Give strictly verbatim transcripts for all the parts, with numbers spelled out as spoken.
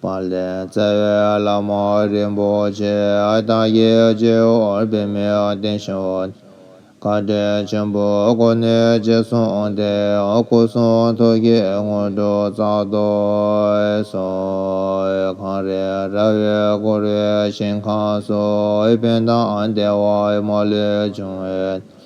པ་ལས་རྩ་བའི་བླ་མ་རིན་པོ་ཆེ་བདག་གིས་སྤྱི་བོར་པདྨའི་གདན་བཞུགས། བཀའ་དྲིན་ཆེན་པོའི་སྒོ་ནས་རྗེས་བཟུང་སྟེ་སྐུ་གསུང་ཐུགས་ཀྱི་དངོས་གྲུབ་སྩལ་དུ་གསོལ། གངས་རི་ར་བས་བསྐོར་བའི་ཞིང་ཁམས་སུ། ཕན་དང་བདེ་བ་མ་ལུས་འབྱུང་བའི།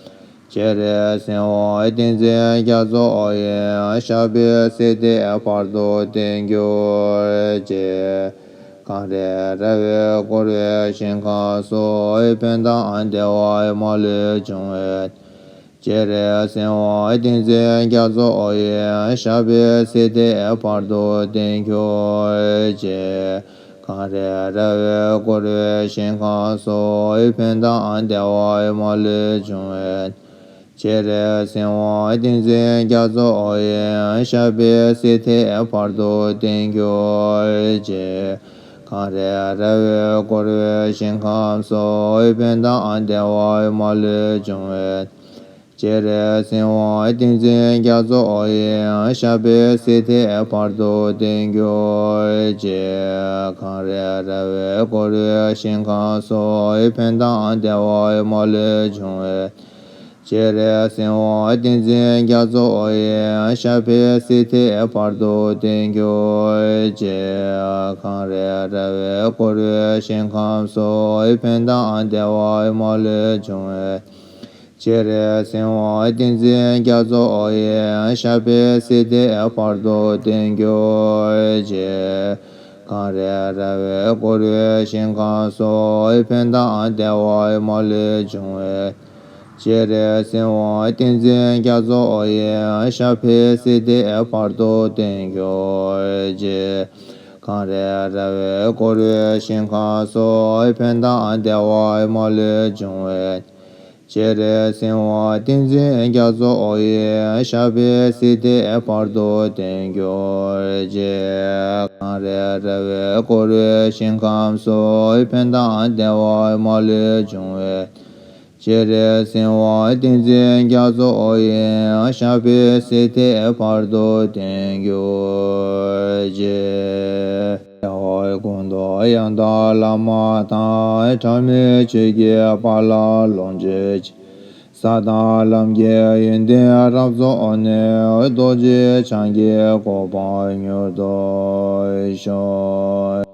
སྤྱན་རས་གཟིགས་དབང་ཏིང་འཛིན་རྒྱ་མཚོ་ཡི། ཞབས་པད་སྲིད་མཐའི་བར་དུ་བརྟན་གྱུར་ཅིག་གངས་རི་ར་བས་བསྐོར་བའི་ཞིང་ཁམས་སུ། ཕན་དང་བདེ་བ་མ་ལུས་འབྱུང་བའི། སྤྱན་རས་གཟིགས་དབང་ཏིང་འཛིན་རྒྱ་མཚོ་ཡི། ཞབས་པད་སྲིད་མཐའི་བར་དུ་བརྟན་གྱུར་ཅིག་གངས་རི་ར་བས་བསྐོར་བའི་ཞིང་ཁམས་སུ། ཕན་དང་བདེ་བ་མ་ལུས་འབྱུང་བའི། སྤྱན་རས་གཟིགས་དབང་ཏིང་འཛིན་རྒྱ་མཚོ་ཡི། ཞབས་པད་སྲིད་མཐའི་བར་དུ་བརྟན་གྱུར་ཅིག་གངས་རི་ར་བས་བསྐོར་བའི་ཞིང་ཁམས་སུ། ཕན་དང་བདེ་བ་མ་ལུས་འབྱུང་བའི། སྤྱན་རས་གཟིགས་དབང་ཏིང་འཛིན་རྒྱ་མཚོ་ཡི། ཞབས་པད་སྲིད་མཐའི་བར་དུ་བརྟན་གྱུར་ཅིག་གངས་རི་ར་བས་བསྐོར་བའི་ཞིང་ཁམས་སུ། ཕན་དང་བདེ་བ་མ་ལུས་འབྱུང་བའི། སྤྱན་རས་གཟིགས་དབང་ཏིང་འཛིན་རྒྱ་མཚོ་ཡི། ཞབས་པད་སྲིད་མཐའི་བར་དུ་བརྟན་གྱུར་ཅིག་གངས་རི་ར་བས་བསྐོར་བའི་ཞིང་ཁམས་སུ། ཕན་དང་བདེ་བ་མ་ལུས་འབྱུང་བའི། སྤྱན་རས་གཟིགས་དབང་ཏིང་འཛིན་རྒྱ་མཚོ་ཡི། ཞབས་པད་སྲིད་མཐའི་བར་དུ་བརྟན་གྱུར་ཅིག་གངས་རི་ར་བས་བསྐོར་བའི་ཞིང་ཁམས་སུ། ཕན་དང་བདེ་བ་མ་ལུས་འབྱུང་བའི། སྤྱན་རས་གཟིགས་དབང་ཏིང་འཛིན་རྒྱ་མཚོ་ཡི། ཞབས་པད་སྲིད་མཐའི་བར་དུ་བརྟན་གྱུར་ཅིག་གངས་རི་ར་བས་བསྐོར་བའི་ཞིང་ཁམས་སུ། ཕན་དང་བདེ་བ་མ་ལུས་འབྱུང་བའི། སྤྱན་རས་གཟིགས་དབང་ཏིང་འཛིན་རྒྱ་མཚོ་ཡི། ཞབས་པད་སྲིད་མཐའི་བར་དུ་བརྟན་གྱུར་ཅིག་གངས་རི་ར་བས་བསྐོར་བའི་ཞིང་ཁམས་སུ། ཕན་དང་བདེ་བ་མ་ལུས་འབྱུང་བའི། སྤྱན་རས་གཟིགས་དབང་ཏིང་འཛིན་རྒྱ་མཚོ་ཡི། ཞབས་པད་སྲིད་མཐའི་བར་དུ་བརྟན་གྱུར་ཅིག་ཀུན་ཏུ་ཡང་དག་བླ་མ་དང་། གྲངས་མེད་ཆོས་ཀྱི་དཔལ་ལ་ལོངས་སྤྱོད་ཅིང་། ས་དང་ལམ་གྱི་ཡོན་ཏན་རབ་རྫོགས་ནས། རྡོ་རྗེ་འཆང་གི་གོ་འཕང་མྱུར་ཐོབ་ཤོག